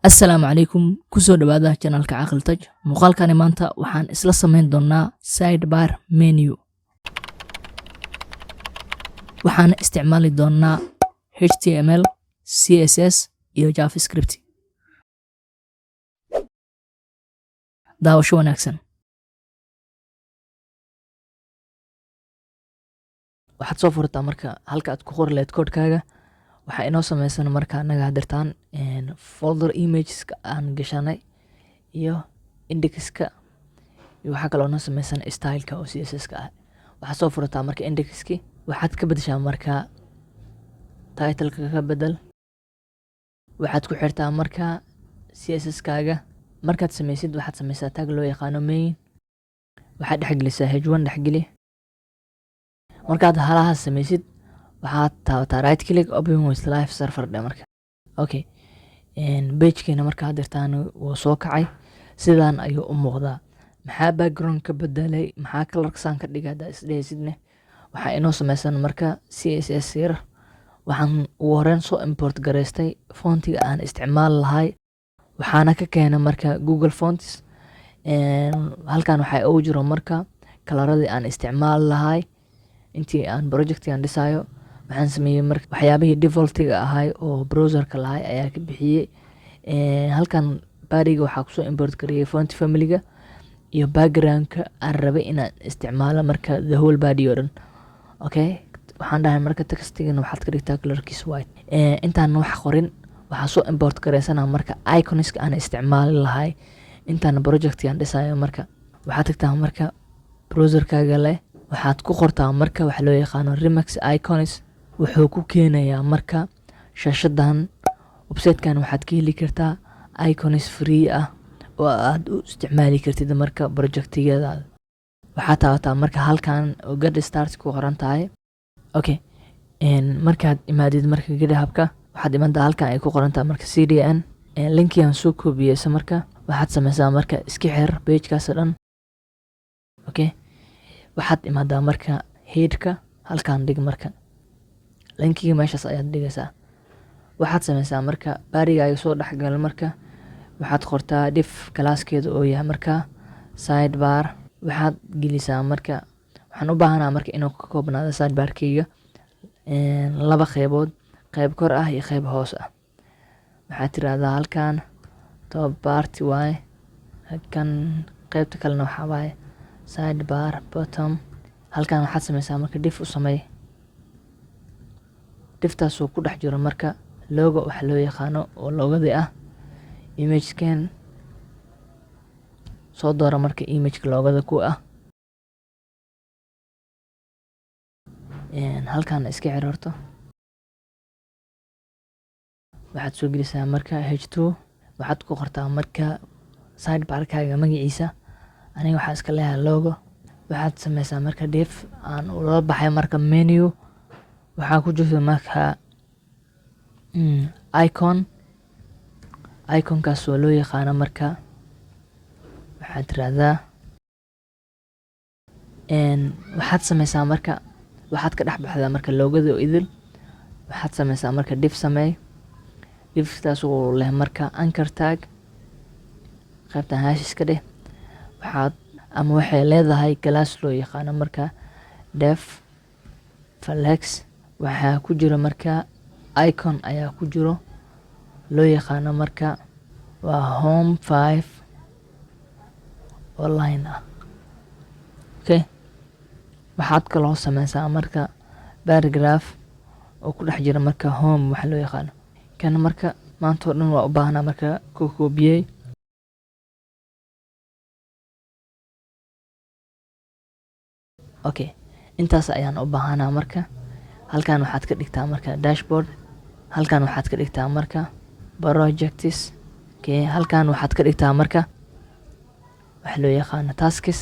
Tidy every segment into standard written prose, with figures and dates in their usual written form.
Assalaamu calaykum, kusoo dhowaada channelka Caqli Taj. Muuqaalkani maanta waxaan isla samayn doonaa sidebar menu. Waxaana isticmaali doonaa HTML, CSS iyo JavaScript. Daawasho wanaagsan. Waxaad soo furtaa marka halka aad ku qori lahayd koodhkaaga. Waxaa inoo sameysan marka anaga hadirtaan folder imageska aan gashanay iyo indexka, iyo waxaa kaloo noo sameysan styleka oo CSS ka ah. Waxaad soo furataa marka indexki, waxaad ka bedeshaa marka titleka, ka bedel. Waxaad ku xirtaa marka CSS kaaga. Markaad sameysid, waxaad sameysaa tag loo yaqaano main. Waxaad dhexgelisaa h1, dhexgeli. Markaad halahaas sameysid, waxaad taabataa right click, open with live server dhe. Marka okay, pagekeena marka hadirtaan wuu soo kacay, sidaan ayuu u muuqdaa. Maxaa background ka bedelay? Maxaa colorka ka dhigay? Haddaa isdhehaysidne, waxaa inoo sameysan marka CSS yar. Waxaan ugu horeyn soo import gareystay fontiga aan isticmaali lahay, waxaana ka keenay marka Google Fonts. Halkan waxaa ugu jiro marka coloradii aan isticmaali lahay intii aan projectigan dhisayo. Waxaan sameeyey marka waxyaabihii defaultiga ahay oo browserka lahay ayaa ka bixiyey. Halkan bodyga waxaa kusoo import gareeyay font familyga iyo backgroundka aan rabay inaan isticmaalo marka the whole body oo dhan. Okay, waxaan dhahay marka textigana waxaad ka dhigtaa colorkiisa white. Intaan wax qorin, waxaa soo import gareysana marka iconska aan isticmaali lahay intaan projectigan dhisayo. Marka waxaad tagtaa marka browserkaaga leh, waxaad ku qortaa marka waxa loo yaqaano Remix Icons. Wuxuu ku keenayaa marka shaashadan. Websitekan waxaad ka heli kartaa icons free ah oo aad u isticmaali kartid marka projectigadaada. Waxaad taabataa marka halkan oo "Get Start" ku qoran tahay. Okay, markaad imaadid marka GitHub-ka, waxaad imantaa halkan ay ku qoran tahay marka CDN. Linkigan soo koobiyeysa. Marka waxaad sameysaa marka iska xir pagekaas oo dhan. Okay, waxaad imaadaa marka headka, halkan dhig marka linkiga, meeshaas ayaad dhigaysaa. Waxaad sameysaa marka bodygaaga soo dhexgal. Marka waxaad qortaa div classkeeda oo yahay marka sidebar. Waxaad gelisaa marka, waxaan u baahanaa marka inuu ka koobnaado sidebarkeyga laba qeybood, qeyb kor ah iyo qeyb hoos ah. Waxaad tirahdaa halkan top part waaye, kan qeybta kalena waxaa waaye sidebar bottom. Halkan waxaad sameysaa marka div u sameey, divtaasoo ku dhex jiro marka logo waxa loo yaqaano oo logodii ah. Imagesken soo doora marka imageka logoda ku ah. Halkan iska xir horto. Waxaad soo gelisaa marka h2. Waxaad ku qortaa marka sidebarkaaga magaciisa. Aniga waxaa iska leeyahay logo. Waxaad sameysaa marka div aan ula baxay marka menu. Waxaa ku jirta marka icon, iconkaas oo loo yaqaano marka, waxaad tirahdaa, waxaad sameysaa marka, waxaad ka dhex baxdaa marka logoda oo idil. Waxaad sameysaa marka div sameey, divtaas oo leh marka anchor tag. Qaybtan hash iska dheh. Waxaad ama waxay leedahay class loo yaqaano marka def flex. Waxaa ku jiro marka icon ayaa ku jiro loo yaqaano marka waa home five oo line ah. Okay, waxaad kaloo sameysaa marka paragraph oo ku dhex jira marka home waxa loo yaqaano. Kan marka maanta oo dhan waa u baahnaa marka ku koobiyey. Okay, intaas ayaan u baahanaa. Marka halkan waxaad ka dhigtaa marka dashboard, halkan waxaad ka dhigtaa marka projects. Okay, halkan waxaad ka dhigtaa marka waxa loo yaqaano tasks.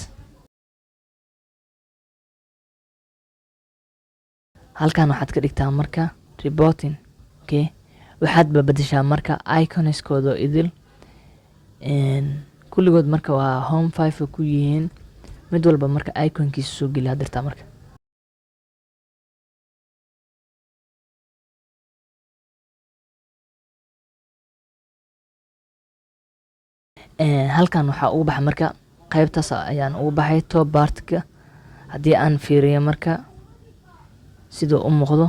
Halkan waxaad ka dhigtaa marka reporting. Okay, waxaad babadashaa marka iconskooda idil kulligood. Marka waa home five ku yihiin mid walba. Marka iconkiisa soo geli hadirtaa marka. Halkan waxaa ugu baxay marka qaybtaas ayaan ugu baxay top part-ka. Haddii aan fiiriyo marka siduu u muuqdo.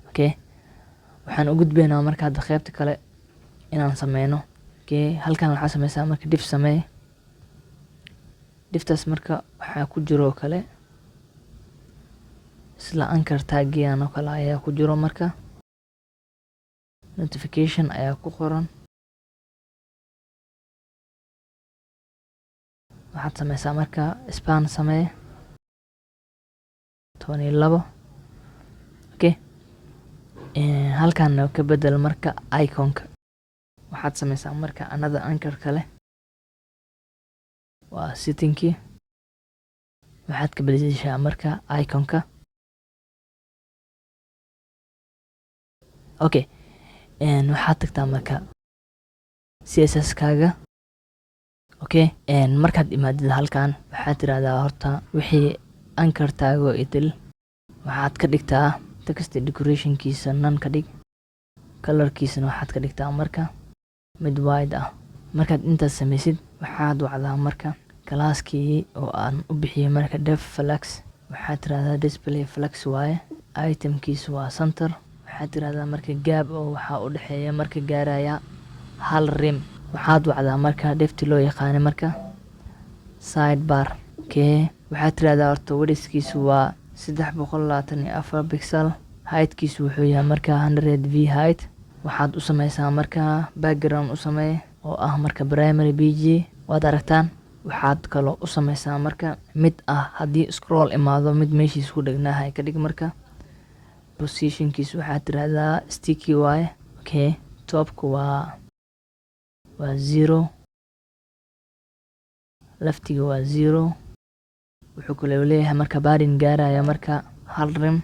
Okay, waxaan u gudbaynaa marka hadda qaybta kale inaan sameyno. Okay, halkan waxaa sameysaa marka div samee. Div-taas marka waxaa ku jiro oo kale isla anchor tag-gian oo kale ayaa ku jiro. Marka notification ayaa ku qoran. Waxaad sameysaa marka span samee 12. Okay, halkan ka bedel marka icon-ka. Waxaad sameysaa marka another anchor kale, waa setting-kii. Waxaad ka bedeshaa marka icon-ka. Okay, waxaad tagtaa marka CSS kaaga. Okay, markaad imaadid halkan waxaad tiraahdaa horta wixii anchor tag-o idil waxaad ka dhigtaa text decoration-kiisa none ka dhig, color-kiisana waxaad ka dhigtaa marka mid white ah. Markaad intaas sameysid, waxaad wacdaa marka class-kii oo aan u bixiyey marka div flex. Waxaad tiraahdaa display flex waaye, item-kiisu waa center. Waxaad tiraahdaa marka gap oo waxaa u dhexeeya marka gaaraya 1 rem. Waxaad wacdaa marka div-ti loo yaqaano marka sidebar. Okay, waxaad tiraahdaa horta width-kiisu waa 324 pixel, height-kiisu wuxuu yahay marka 100 v height. Waxaad u sameysaa marka background u samee oo ah marka primary bg, waad aragtaan. Waxaad kaloo u sameysaa marka mid ah haddii scroll imaado mid meeshiis ku dhegnahay ka dhig. Marka position-kiis waxaad tiraahdaa sticky waaye. Okay, top-ka waa 0, left-iga waa 0. Wuxuu kaloo leeyahay marka padding gaaraya marka 1 rem.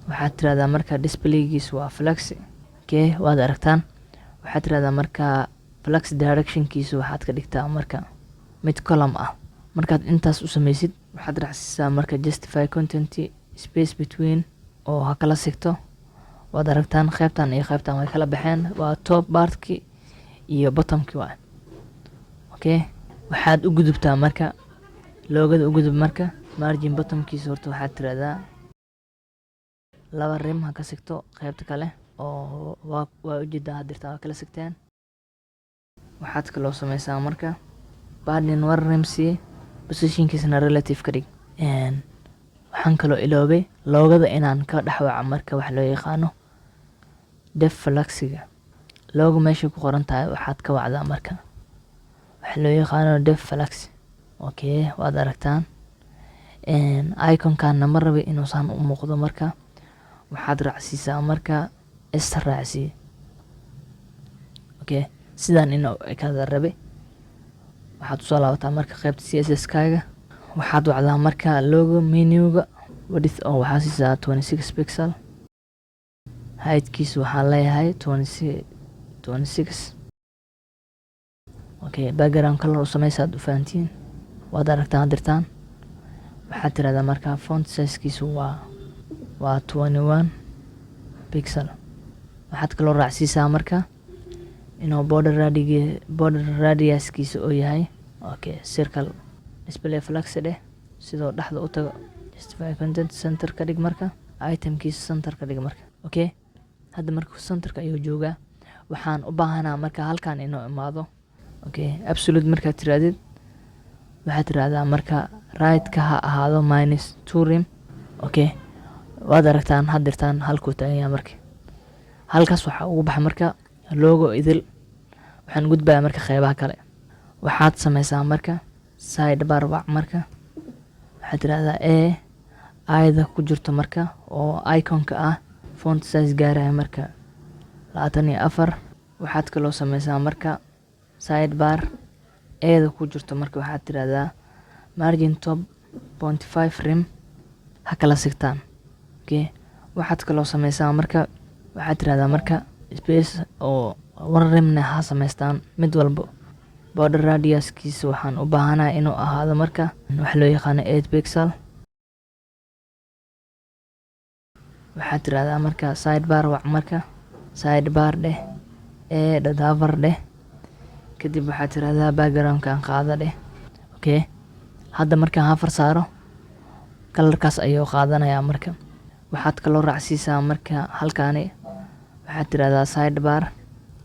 Waxaad tirahdaa marka display-giis waa flex. Okay, waad aragtaan. Waxaad tirahdaa marka flex direction-kiisa waxaad ka dhigtaa marka mid column ah. Markaad intaas u sameysid, waxaad raacsiisaa marka justify content space between oo ha kala sigto. Waad aragtaan, qaybtan iyo qaybtan way kala baxeen, waa top part-ki iyo bottom-ki waay. Okay, waxaad u gudubtaa marka logo-da u gudub. Marka margin bottom-kiisa horta waxaad tirahdaa 2 rem ha ka sigto qaybta kale oo waa ujeedaa hadirtaa waa kala sigteen. Waxaad kaloo sameysaa marka padding 1 rem c, position-kiisana relative ka dhig. Waxaan kaloo iloobay logo-da inaan ka dhexwaco marka wax loo yaqaano div flex-iga. Logo meeshay ku qoran tahay waxaad ka wacdaa marka waxa loo yaqaano div flex. Okay, waad aragtaan. Icon-kanna ma rabi inuusan u muuqdo. Marka waxaad raacsiisaa marka s raacsii. Okay, sidaan inuu ekaada rabe. Waxaad usoo laabataa marka qaybta CSS kaaga. Waxaad wacdaa marka logo menu-ga width oo waxaa siisaa 26 pixel, height-kiisa waxaan leeyahay 26. Okay, background color u sameysa aad u fahantiin. Waad aragtaan hadirtaan. Waxaad tirahdaa marka font size-kiisu waa 21 pixel. Waxaad kaloo raacsiisaa marka inuu border radius-kiisa oo yahay okay circle. Display flex dheh sidoo dhexda u tago. Justify content center ka dhig marka, item-kiisa center ka dhig marka. Okay, hadda marka center-ka ayuu joogaa. Waxaan u baahanaa marka halkan inuu imaado. Okay, absolute markaad tirahdid, waxaad tirahdaa marka right-ka ha ahaado -2 rem. Okay, waad aragtaan hadirtaan halkuu taagan yahay. Marka halkaas waxaa ugu baxa marka logo idil. Waxaan gudbayaa marka qeybaha kale. Waxaad sameysaa marka sidebar wac. Marka waxaad tirahdaa a ayada ku jirto marka oo icon-ka ah font size gaaraya marka 24. Waxaad kaloo sameysaa marka sidebar a-da ku jirto marka waxaad tirahdaa margin top 0.5 rem ha kala sigtaan. Okay, waxaad kaloo sameysaa marka waxaad tirahdaa marka space oo 1 rem-na ha sameystaan mid walbo. Border radius-kiisa waxaan u baahanahay inuu ahaado marka waxa loo yaqaano 8 pixel. Waxaad tirahdaa marka sidebar wac, marka sidebar dheh. A dot hover dheh. Kadib waxaad tirahdaa backgroundkan qaada dheh. Okay, hadda markaan hover saaro, colorkaas ayuu qaadanayaa. Marka waxaad kaloo raacsiisaa marka halkaani waxaad tirahdaa sidebar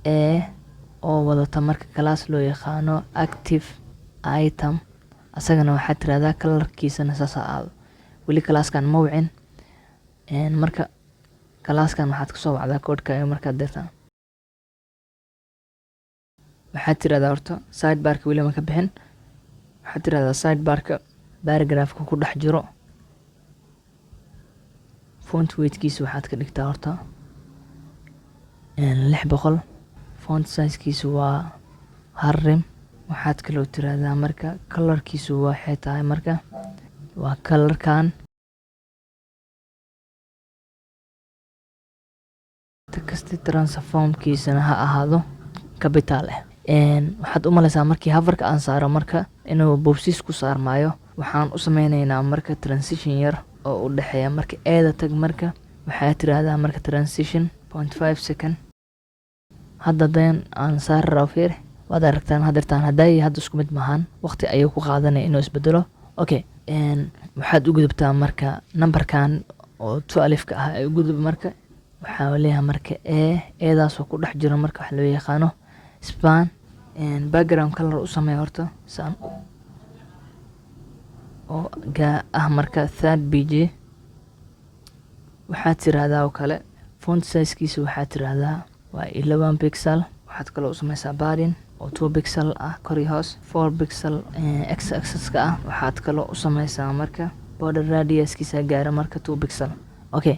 a oo wadata marka class loo yaqaano active item. Asagana waxaad tirahdaa colorkiisana saas ha ahaado. Weli classkan ma wicin. Marka classkan waxaad kasoo wacdaa codeka markaad dirtaa. Waxaad tirahdaa horta sidebarka weli ma ka bixin. Waxaad tirahdaa sidebarka paragraphka ku dhex jiro font weightkiisa waxaad ka dhigtaa horta 600. Font sizekiisu waa 1 rem. Waxaad kaloo tirahdaa marka colorkiisu waxay tahay marka waa colorkan. Text transformkiisana ha ahaado capital ah. Waxaad u maleysaa markii hoverka aan saaro marka inuu boobsiis ku saarmaayo. Waxaan u sameyneynaa marka transition yar oo u dhexeeya. Marka eeda tag, marka waxaad tirahdaa marka transition 0.5 second. Hadda dan aan saari rabo, fiir, waad aragtaan hadeertaan hadday hadda isku mid maahan, waqti ayuu ku qaadanaya inuu isbedelo. Okay, waxaad u gudubtaa marka numberkan oo 12-ka ah ay u gudub. Marka waxaa leeyahay marka a, eedaasoo ku dhex jiro marka waxa loo yaqaano span. Background color u sameeya horta saan oo gaa ah marka 30 pg. Waxaad tiraahdaa oo kale font sizekiisa waxaad tiraahdaa waa 11 pixel. Waxaad kaloo u sameysaa padding oo 2 pixel ah kor iyo hoos, 4 pixel x axiska ah. Waxaad kaloo u sameysaa marka border radiuskiisa gaara marka 2 pixel. Okay,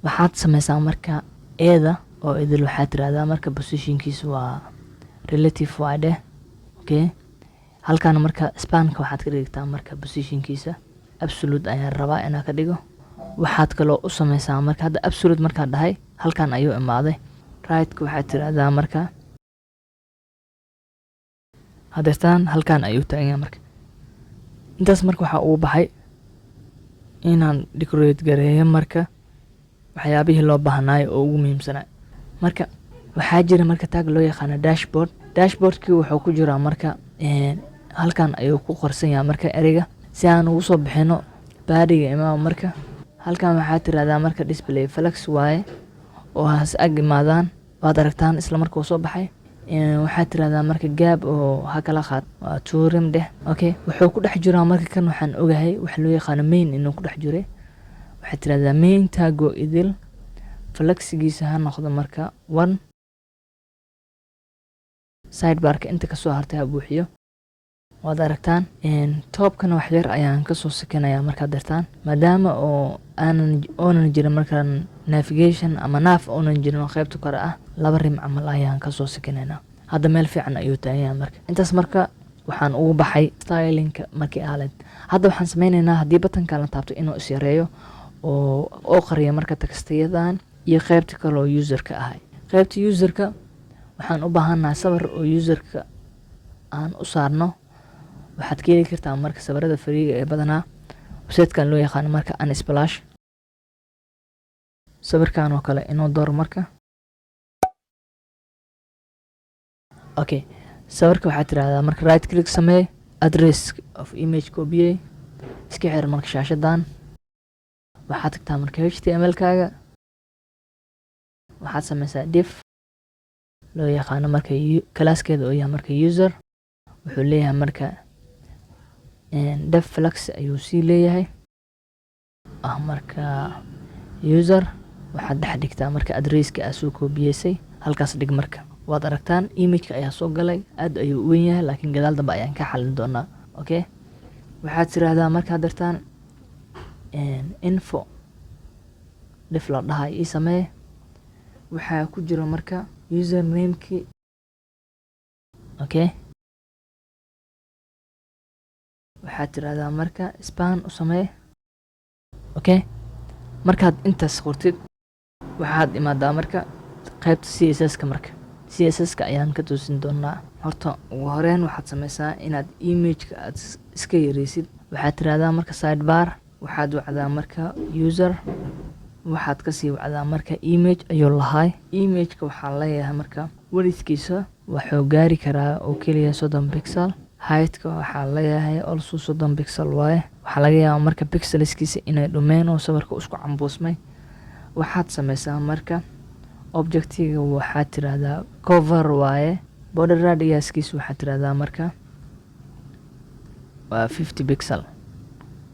waxaad sameysaa marka eeda oo idil waxaad tiraahdaa marka positionkiisa waa relative waa dheh. Okay, halkan marka spanka waxaad ka dhigtaa marka positionkiisa absolute ayaan rabaa inaan ka dhigo. Waxaad kaloo u sameysaa marka hadda absolute markaan dhahay, halkan ayuu imaaday. Rightka waxaad tiraahdaa marka hadeertaan halkan ayuu taagan yahay. Marka intaas marka waxaa ugu baxay inaan decorate gareeyo marka waxyaabihii loo baahnaayo oo ugu muhiimsanaa. Marka waxaa jira marka tag loo yaqaano dashboard. Dashboardkii wuxuu ku jiraa marka halkan ayuu ku qorsan yahay. Marka ereyga si aan ugu soo bixino, bodyga imaam. Marka halkan waxaa tirahdaa marka display flex waaye oo has ag imaadaan. Waad aragtaan, isla marka uu soo baxay. Waxaad tirahdaa marka gap oo ha kala qaad waa 2 rem dheh. Okay, wuxuu ku dhex jiraa marka kan waxaan ogahay waxa loo yaqaano main inuu ku dhex jiray. Waxaad tirahdaa main tago idil flexigiisa ha noqdo marka one. Sidebarka inta kasoo hartay ha buuxiyo. Waad aragtaan, topkana wax yar ayaan kasoo sikinaya markaad dirtaan, maadaama oo aanan oonan jirin markaan navigation ama nav oonan jirin oo qaybta kore ah, 2 rem camal ayaan kasoo sikinaynaa. Hadda meel fiican ayuu taagan yahay. Marka intaas marka waxaan ugu baxay stylingka markii aaleed. Hadda waxaan sameyneynaa haddii buttonkan la taabto inuu is yareeyo oo qariyo marka textiyadan iyo qaybta kale oo userka ahay. Qaybta userka waxaan u baahannahay sawir oo userka aan u saarno. Waxaad ka heli kartaa marka sawirada freega ee badanaa websitekan loo yaqaano marka Unsplash. Sawirkan oo kale inoo door marka. Okay, sawirka waxaad tirahdaa marka right click samee, address of image copy, iska xir marka shaashadan. Waxaad tagtaa marka HTML kaaga, waxaad sameysaa div loo yaqaano marka classkeeda oo yahay marka user. Wuxuu leeyahay marka def flex ayuu sii leeyahay ah. Marka user waxaad dhex dhigtaa marka addresska aad soo koobiyeysay, halkaas dhig. Marka waad aragtaan, imageka ayaa soo galay, aad ayuu u weyn yahay, laakiin gadaal dambe ayaan ka xalin doonaa. Okay, waxaad tiraahdaa markaad dirtaan info div la dhahay ii samee. Waxaa ku jira marka usernamekii. Okay, waxaad tiraahdaa marka span u samee. Okay, markaad intaas qortid, waxaad imaadaa marka qaybta CSS-ka. Marka CSS-ka ayaan ka toosin doonaa. Horta ugu horeyn waxaad sameysaa inaad imageka aad iska yareysid. Waxaad tiraahdaa marka sidebar, waxaad wacdaa marka user, waxaad kasii wacdaa marka image ayuu lahaay. Imageka waxaa leeyahay marka Widthkiisa wuxuu gaari karaa oo keliya 30 pixel. Heightka waxaa leeyahay also 30 pixel waaye. Waxaa laga yaabaa marka pixelskiisa inay dhumeen oo sawirka isku cambuusmay. Waxaad sameysaa marka objectiga waxaad tiraahdaa cover waaye. Border radiuskiisa waxaad tiraahdaa marka waa 50 pixel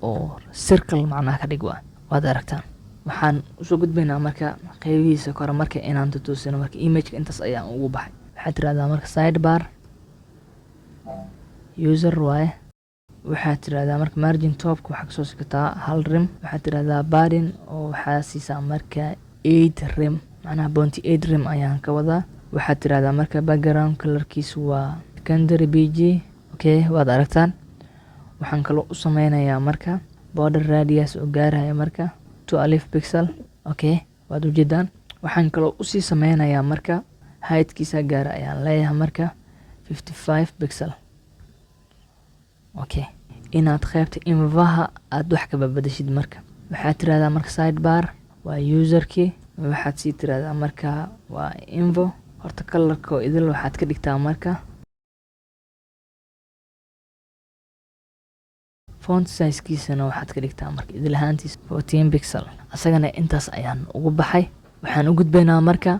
oo circle macnaha ka dhig waa. Waad aragtaan. Waxaan usoo gudbaynaa marka qeybihiisa kore marka inaan tutusino marka imageka intaas ayaan ugu baxay. Waxaad tiraahdaa marka sidebar user waaye. Waxaad tiraahdaa marka margin topka waxaa kasoo sikataa 1 rem. Waxaad tiraahdaa padding oo waxaa siisaa marka 8 rem, macnaha 0.8 rem ayaan ka wadaa. Waxaad tiraahdaa marka background colorkiisu waa secondary bg. Okay, waad aragtaan. Waxaan kaloo u sameynayaa marka border radius oo gaaraya marka 12 pixel. Okay, waad ujeedaan. Waxaan kaloo usii sameynayaa marka heightkiisa gaara ayaan leeyahay marka 55 pixel. Okay, inaad qaybta infoha aad wax ka badashid marka waxaad tiraahdaa marka sidebar waa userkii. Waxaad sii tiraahdaa marka waa info. Horta colorka oo idil waxaad ka dhigtaa marka font sizekiisana waxaad ka dhigtaa marka idil ahaantiis 14 pixel. Asagana intaas ayaan ugu baxay. Waxaan u gudbaynaa marka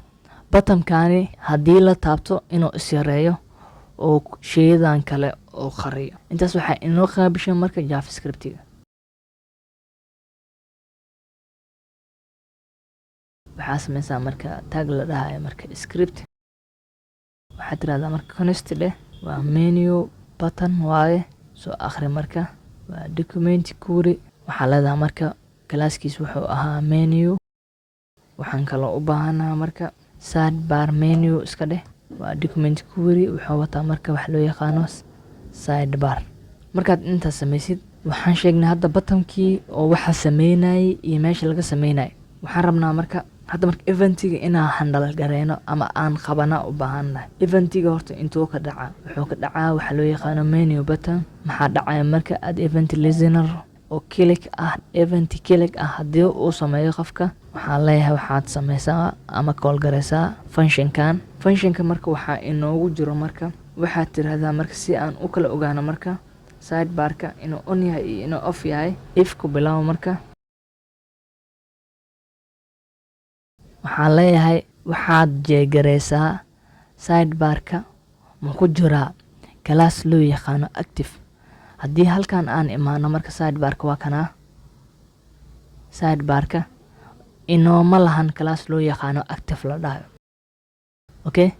buttonkani haddii la taabto inuu is yareeyo oo sheeyadan kale oo qariyo. Intaas waxaa inoo qaabishay marka javascriptiga. Waxaa sameysaa marka tag la dhahayo marka script. Waxaad tiraahdaa marka const dheh waa menu button waaye. Soo akhri marka waa document query. Waxaa leedahay marka classkiis wuxuu ahaa menu. Waxaan kaloo u baahanahay marka sidebar menu iska dheh waa document query. Wuxuu wataa marka wax loo yaqaano sidebar. Markaad intaas sameysid waxaan sheegnay hadda buttonkii oo waxa sameynayay iyo meesha laga sameynayay. Waxaan rabnaa marka hadda marka eventiga inaan handle gareyno ama aan qabana u baahannahay. Eventiga horta intuu ka dhacaa, wuxuu ka dhacaa waxa loo yaqaano menu button. Maxaa dhacaya marka add event listener oo click ah, event click ah haddii uu sameeyo qofka. Waxaan leeyahay waxaad sameysaa ama call gareysaa functionkan. Functionka marka waxaa inoogu jiro marka waxaad tiraahdaa marka si aan u kala ogaano marka sidebarka inuu on yahay iyo inuu off yahay. If ku bilaabo marka waxaan leeyahay waxaad jeegareysaa sidebarka ma ku jiraa class loo yaqaano active. Haddii halkan aan imaano marka sidebarka waa kanaa. Sidebarka inooma lahan class loo yaqaano active la dhahayo. Okay,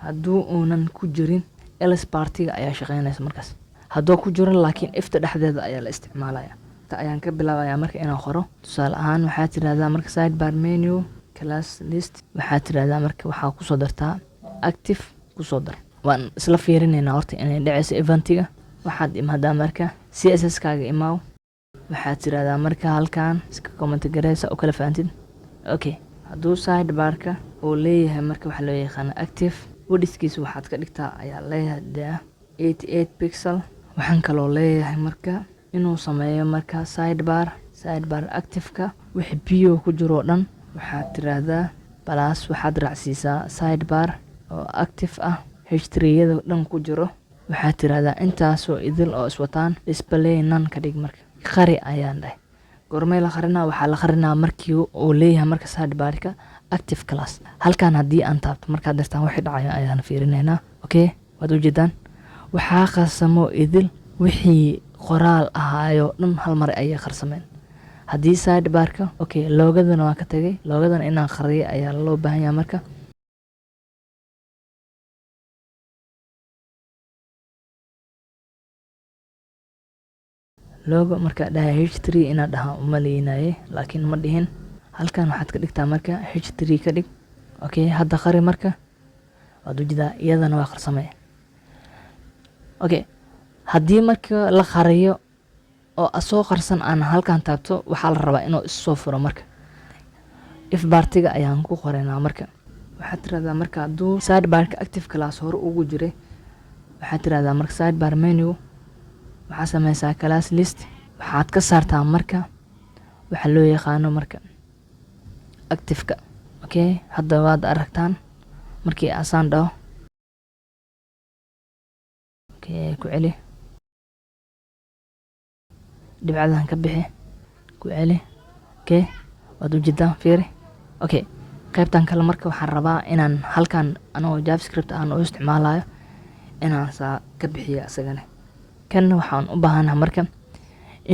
hadduu uunan ku jirin else partiga ayaa shaqeynaysa markaas. Hadduu ku jiro laakiin ifta dhexdeeda ayaa la isticmaalaya. Ta ayaan ka bilaabayaa marka inaan qoro. Tusaale ahaan waxaad tiraahdaa marka sidebar menu class list. Waxaad tiraahdaa marka waxaa kusoo dartaa active kusoo dar. Waan isla fiirinaynaa horta inay dhacayso eventiga. Waxaad imaadaa marka CSS kaaga imaaw. Waxaad tiraahdaa marka halkan iska comment gareysa oo kala fahantid. Okay, hadduu sidebarka uu leeyahay marka waxa loo yaqaano active, widthkiisa waxaad ka dhigtaa ayaa leeyahay 88 pixel. Waxaan kaloo leeyahay marka inuu sameeyo marka sidebar active-ka wixii biyo ku jiro oo dhan. Waxaad tiraahdaa plus waxaad raacsiisaa sidebar oo active ah h3-yada dhan ku jiro. Waxaad tiraahdaa intaasoo idil oo iswataan display none ka dhig marka. Qari ayaan dhahay. Goormee la qarinaa? Waxaa la qarinaa markii uu leeyahay marka sidebarka active class. Halkan haddii aan taabto markaad dirtaan wixii dhacaya ayaan fiirinaynaa. Okay, waad ujeedaan. Waxaa qarsamo idil wixii qoraal ahaayo dhan hal mar ayay qarsameen. Haddii sidebarka okay, loogadana waa ka tagay. Loogadana inaan qariyo ayaa loo baahan yahay marka. Logo marka dhahay h3 inaad dhahaa uma leeynaye, laakiin ma dhihin. Halkan waxaad ka dhigtaa marka h3 ka dhig. Okay, hadda qari marka. Waad ujeedaa iyadana waa qarsamay. Okay, haddii marka la qariyo oo asoo qarsan aan halkan taabto, waxaa la rabaa inuu is soo furo marka. If partiga ayaan ku qoraynaa marka. Waxaad tiraahdaa marka hadduu sidebarka active class hore ugu jiray, waxaad tiraahdaa marka sidebar menu waxaa sameysaa class list. Waxaad ka saartaa marka waxa loo yaqaano marka active-ka. Okay, hadda waad aragtaan markii asaan dhaho. Okay, ku celi. Dhibcadan ka bixi, ku celi. Okay, waad ujeedaan, fiiri. Okay, qaybtan kale marka waxaan rabaa inaan halkan anoo JavaScript aan u isticmaalayo inaan saa ka bixiyo asagana. Kan waxaan u baahanahay marka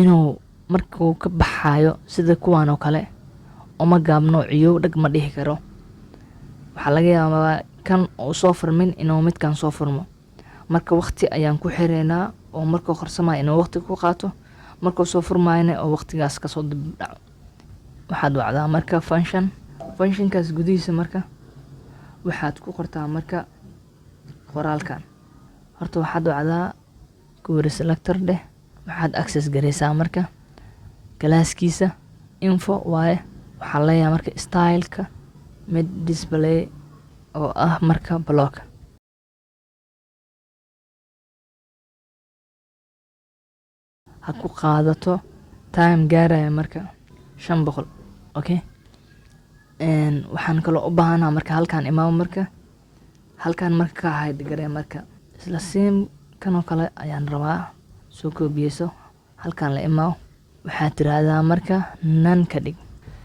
inuu markuu ka baxayo sida kuwan oo kale uma gaabno, ciyow dhag ma dhihi karo. Waxaa laga yaabaa kan uu soo furmin inuu midkan soo furmo. Marka waqti ayaan ku xireynaa oo markuu qarsamayo inuu waqti ku qaato, markuu soo furmayna oo waqtigaas kasoo dib dhaco. Waxaad wacdaa marka function. Functionkaas gudihiisa marka waxaad ku qortaa marka qoraalkan. Horta waxaad wacdaa query selector dheh. Waxaad access gareysaa marka classkiisa info waaye. Waxaa leeyahay marka styleka mid display oo ah marka block. Ha ku qaadato time gaaraya marka 500. Okay, waxaan kaloo u baahanahay marka halkan imaamo, marka halkan marka ka hide garee marka isla same kan oo kale ayaan rabaa. Soo koobiyeyso, halkan la imaao, waxaad tiraahdaa marka none ka dhig.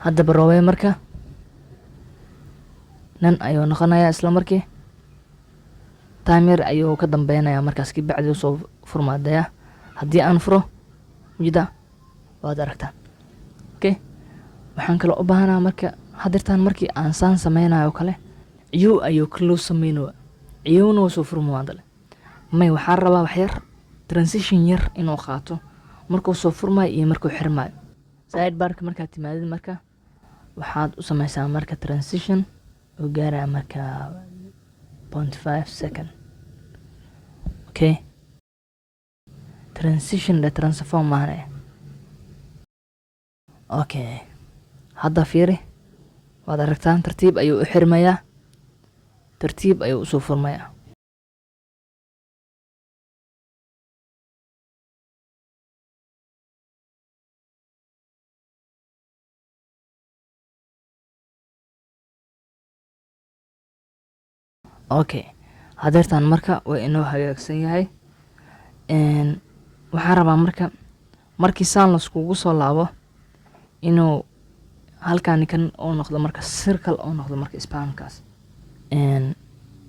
Hadda baroobay marka none ayuu noqonayaa isla markii. Time yar ayuu ka dambeynayaa markaas kabacdi soo furmaadaya. Haddii aan furo mujida waad aragtaa. Okay, waxaan kaloo u baahanahay marka hadirtaan markii aan saan sameynayo kale ciyow ayuu close sameynaya, ciyowna wuu soo furma waandale. May, waxaan rabaa wax yar transition yar inuu qaato markuu soo furmayo iyo markuu xirmayo. Sidebarka markaad timaadid marka waxaad u sameysaa marka transition oo gaaraya marka 0.5 second. Okay, transition dhe, transform maahane. Okay, hadda fiiri, waad aragtaan, tartiib ayuu u xirmayaa, tartiib ayuu usoo furmayaa. Okay, hadeertaan marka waa inoo hagaagsan yahay. Waxaan rabaa marka markii saan laskugu soo laabo inuu halkani kan oo noqdo marka circle oo noqdo marka spankaas.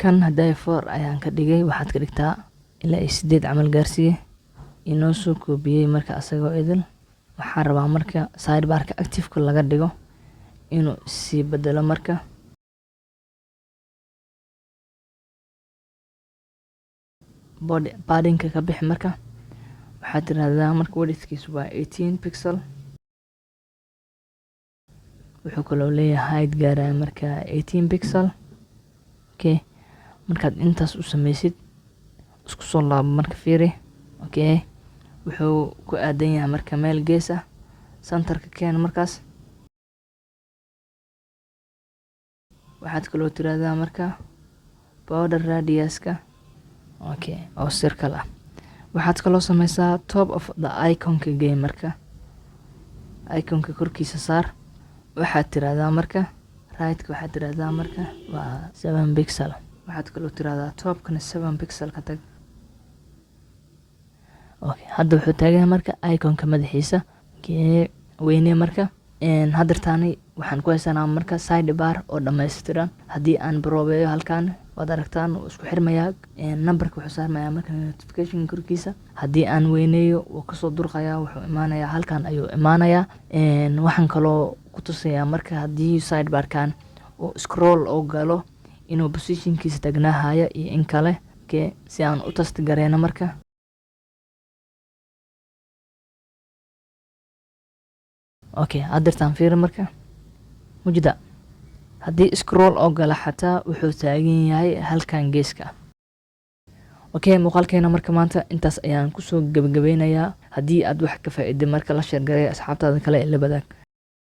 Kan hadday 4 ayaan ka dhigay, waxaad ka dhigtaa ilaa iyo 8 camal gaarsiiye. Inoo soo koobiyey marka asagoo idil. Waxaan rabaa marka sidebarka active-ka laga dhigo inuu sii bedelo marka. Body paddingka ka bixi marka. Waxaad tiraahdaa marka widthkiisu waa 18 pixel. Wuxuu kaloo leeyahay height gaaraya marka 18 pixel. Okay, markaad intaas u sameysid isku soo laabo marka fiiri. Okay, wuxuu ku aadan yahay marka meel gees ah, centerka keen markaas. Waxaad kaloo tiraahdaa marka border radiuska, okay, oo circle ah. Waxaad kaloo sameysaa top of the iconka gee marka, iconka korkiisa saar. Waxaad tiraahdaa marka right-ka waxaad tiraahdaa marka waa 7 pixel. Waxaad kaloo tiraahdaa topkana 7 pixel ka tag. Okay, hadda wuxuu taagan yahay marka iconka madaxiisa. Okay, weyne marka. Hadirtaani waxaan ku haysanaa marka sidebar oo dhammaystiran. Haddii aan baroobeeyo halkan waad aragtaan wuu isku xirmayaa. Numberka wuxuu saarmayaa marka notification korkiisa. Haddii aan weyneeyo wuu kasoo durqayaa, wuxuu imaanayaa halkan ayuu imaanayaa. Waxaan kaloo ku tusayaa marka haddii sidebarkan uu scroll oo galo inuu positionkiisa tagnaahayo iyo in kale. Okay, si aan u test gareyno marka. Okay, hadirtaan fiiri marka. Mujda haddii scroll oo gala xataa wuxuu taagan yahay halkan geeska. Okay, muuqaalkeena marka maanta intaas ayaan kusoo gabagabeynayaa. Haddii aad wax ka faa'iiday marka la share garay asxaabtaada kale ee la wadaag.